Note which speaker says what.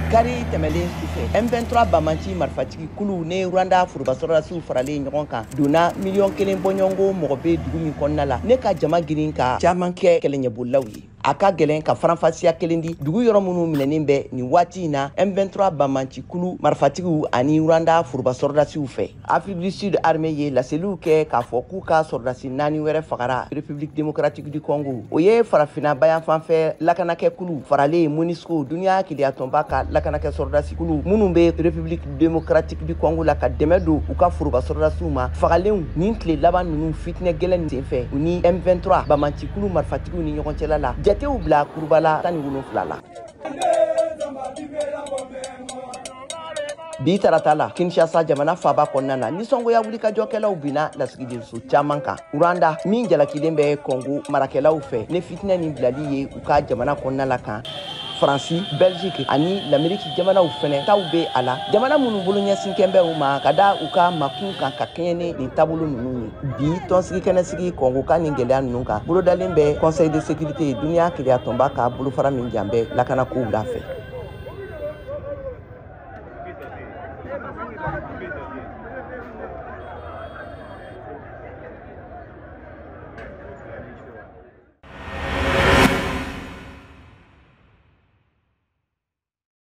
Speaker 1: Kari tɛmɛlen sufɛ, M23 banbanci marifatigi kulu ni Rwanda foroba sɔrɔdasiw faralen ɲɔgɔn kan donna 1 miliyɔn bɔɲɔgɔnko mɔgɔ bɛ dugu min kɔnɔna la, ne ka jama girin ka caman kɛ kɛlɛɲɛbolilaw ye. A ka gɛlɛn ka faranfasiya kelen di dugu yɔrɔ minnu minɛnen bɛ nin waati in na M23 banbanci kulu marifatigiw ani Rwanda foroba sɔrɔdasiw fɛ. Afrique du Sud armée ye laseliw kɛ k'a fɔ k'u ka sɔrɔdasi naani wɛrɛ fagara République démocratique du Congo. O ye farafinna bayanfan fɛ lakanakɛ kulu faralen MONUSCO, duniya keleyatɔnba ka lakanakɛ sɔrɔdasi kulu minnu bɛ République démocratique du Congo la ka dɛmɛ don u ka foroba sɔrɔdasiw ma, fagalenw nin tile laban ninnu fitinɛ gɛlɛn senfɛ u ni M23 banbanci kulu marifatigiw ni ɲɔgɔn cɛla la, jatew bila kurubala 17 la. Bi tarata la, Kinshasa jamana faba kɔnɔna na, nisɔngoya wulikajɔkɛlaw binna lasigidenso caman kan. Rwanda min jalakilen bɛ Kɔngo marakɛlaw fɛ ne fitinɛ nin bilali ye u ka jamana kɔnɔna la kan, Faransi, Belgique ani Lameriki jamanaw fɛnɛ taw bɛ a la, jamana minnu bolo ɲɛsin kɛn bɛ u ma ka da u ka makun kan ka kɛɲɛ ni nin taabolo ninnu ye. Bi tɔnsigi kɛnɛsigi Kɔngo ka nin gɛlɛya ninnu kan bolodalen bɛ Conseil de sécurité, duniya keleyatɔnba ka bolofara min jan bɛ lakanakow la fɛ.